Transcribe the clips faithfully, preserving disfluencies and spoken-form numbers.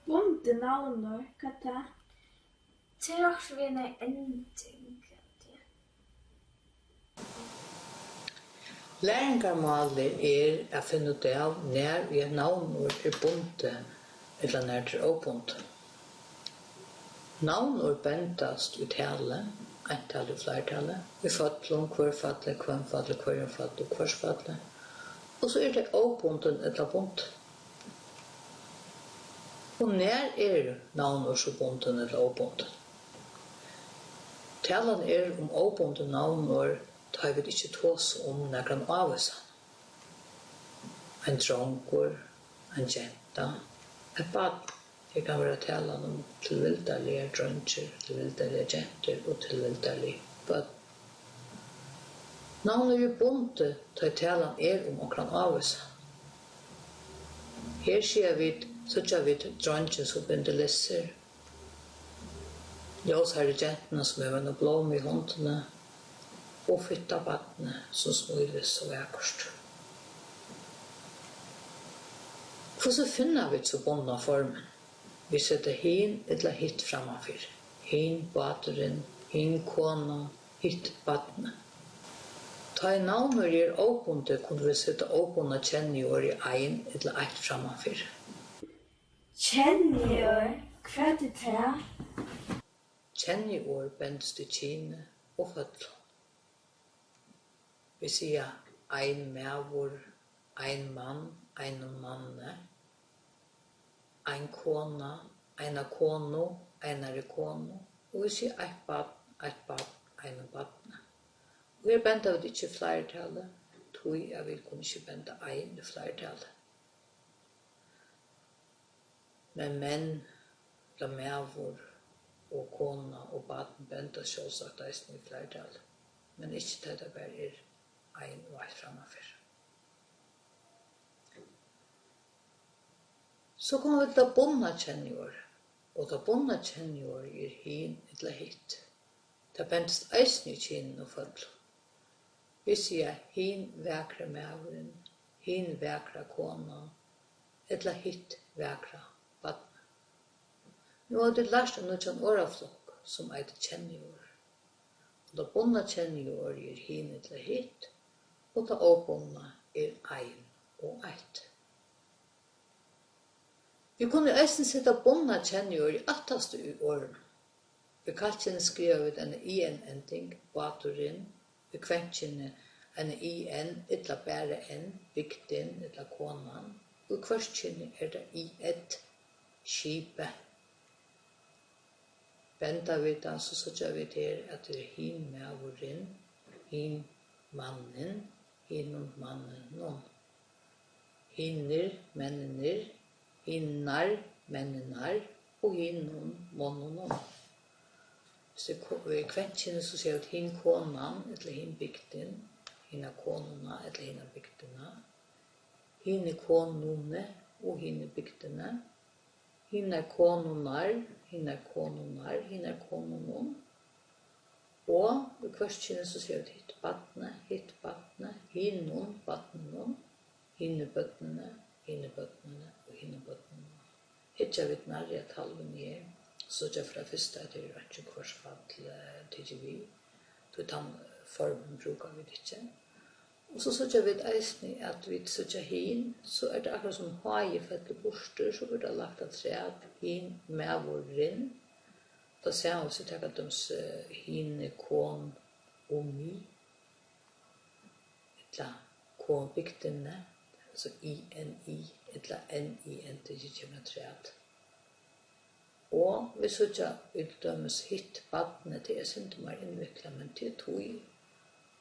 Bundið navnorð, hvat tað? Tað er okkurt við eina ending, haldi eg. Læringarmálið er at finna út av, nær ið eitt navnorð er bundið, ella nær tað er óbundið. Navnorð bendast í tali, eintali og fleirtali, í føllum, hvørfalli, hvønnfalli, hvørjumfalli og hvørsfalli, og so eru tey óbundin ella bundin. Og nær eru navnorð so bundin ella óbundin? Talan er um óbundin navnorð, tá ið vit ikki tosa um nakran ávísan. Ein drongur, ein genta, eitt barn. Her kann vera talan um tilvildarligar dreingir, tilvildarligar gentur og tilvildarlig børn. Navnorð er bundið, tá ið talan er um onkran ávísan. Her siga vit, síggja vit dreingin, sum bindur lissur, ljóshærðu gentuna, sum hevur eina blómu í hondini, og fitta barnið, sum smílist so vakurt. Hvussu finna vit so bundna formin? Vit seta hin ella hitt frammanfyri. Hin báturin, hin konan, hitt barnið. Tá ið navnorðið er óbundið, kunnu vit seta óbundna kenniorðið ein ella eitt frammanfyri. Kenniorð, hvat er tað? Kenniorð bendast í kyni og føllum. Vit siga ein maður, ein mann, einum manni, ein kona, eina konu, einari konu, og vit siga eitt barn, eitt barn, einum barni. Og her benda vit ikki í fleirtali, tí at vit kunnu ikki benda ein í fleirtali. Men menn, ella maður og kona og barn bendast sjálvsagt eisini í fleirtali, men ikki tá tað bara er ein og eitt frammanfyri. So koma vit til tað bundna kenniorðið, og tað bundna kenniorðið er hin ella hitt. Tað bendist eisini í kyni og føllum. Vit siga hin vakri maðurin, hin vakra konan, ella hitt vakra barnið. Nú hava tit lært ein nýggjan orðaflokk, sum eitur kenniorð. Og tað bundna kenniorðið er hin ella hitt, og tað óbundna er ein og eitt. Vit kunnu eisini seta bundna kenniorðið aftast í orðinum. Í kallkyni skriva vit eina i-n-ending, báturin, í kvennkyni eina i-n ella bara n, bygdin ella konan, og í hvørkyni er tað i-ð, skipið. Benda vit tað, so síggja vit her, at tað er hin maðurin, hin mannin, hinum manninum, hinir menninir, hinar menninar og hinum monnunum. Hvis tað er ko-, í kvennkyni, so siga vit hin konan ella hin bygdin, hina konuna ella hina bygdina, hini konuni og hini bygdini, hinar konurnar, hinar konurnar, hinar konunum. Og í hvørkyni, so siga vit hitt barnið, hitt barnið, hinum barninum, hini børnini, hini børnini og hini børnunum. Hyggja vit nærri at talvuni her, síggja vit fyri tað fyrsta, at her er einki hvørsfall, eh, tikið við, tí tann formin brúka vit ikki. Og so síggja vit eisini, at vit síggja hin, so er tað akkurát sum h-ið fellur burtur, so verður tað lagt afturat, hin maðurin. Tað sama, hvis vit taka til dømis, eh, hini konuni, ella konubygdini, altso i-n-i, ella n-i-n, tað kemur afturat. Og vit síggja í til dømis hitt barnið, tað er eitt sindur meir innviklað, men tað er tí.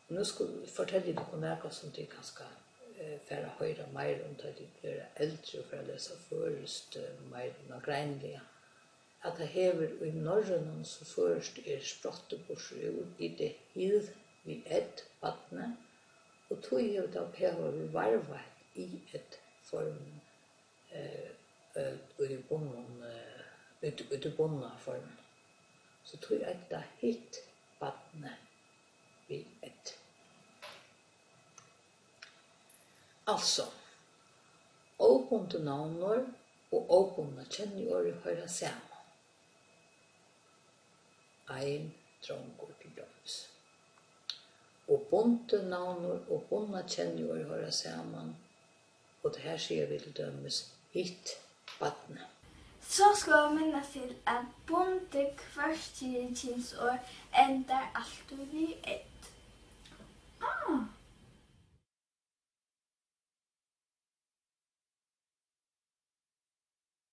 Og nú skulu, fortelji eg tykkum nakað, sum tit kanska, eh, fara at hoyra meira um, tá tit verða eldri og fara at lesa føroyskt, eh, meir nágreiniliga, at tað hevur í norrønum, sum føroyskt er sprottið burtur úr, i-d, hið við ð, barnið, og tí hevur tað, hava vit varðveitt i-ð-formin, eh, eh, í bundnum, eh, í, í tí bundna forminum. So tí eitur tað hitt barnið við ð. Altso, óbundin navnorð og óbundna kenniorðið hoyra saman. Ein drongur til dømis. Og bundin navnorð og bundna kenniorð hoyra saman, og tað her siga vit til dømis hitt barnið. So skulu vit minnast til, at bundið hvørkynsorð endar altíð við ey.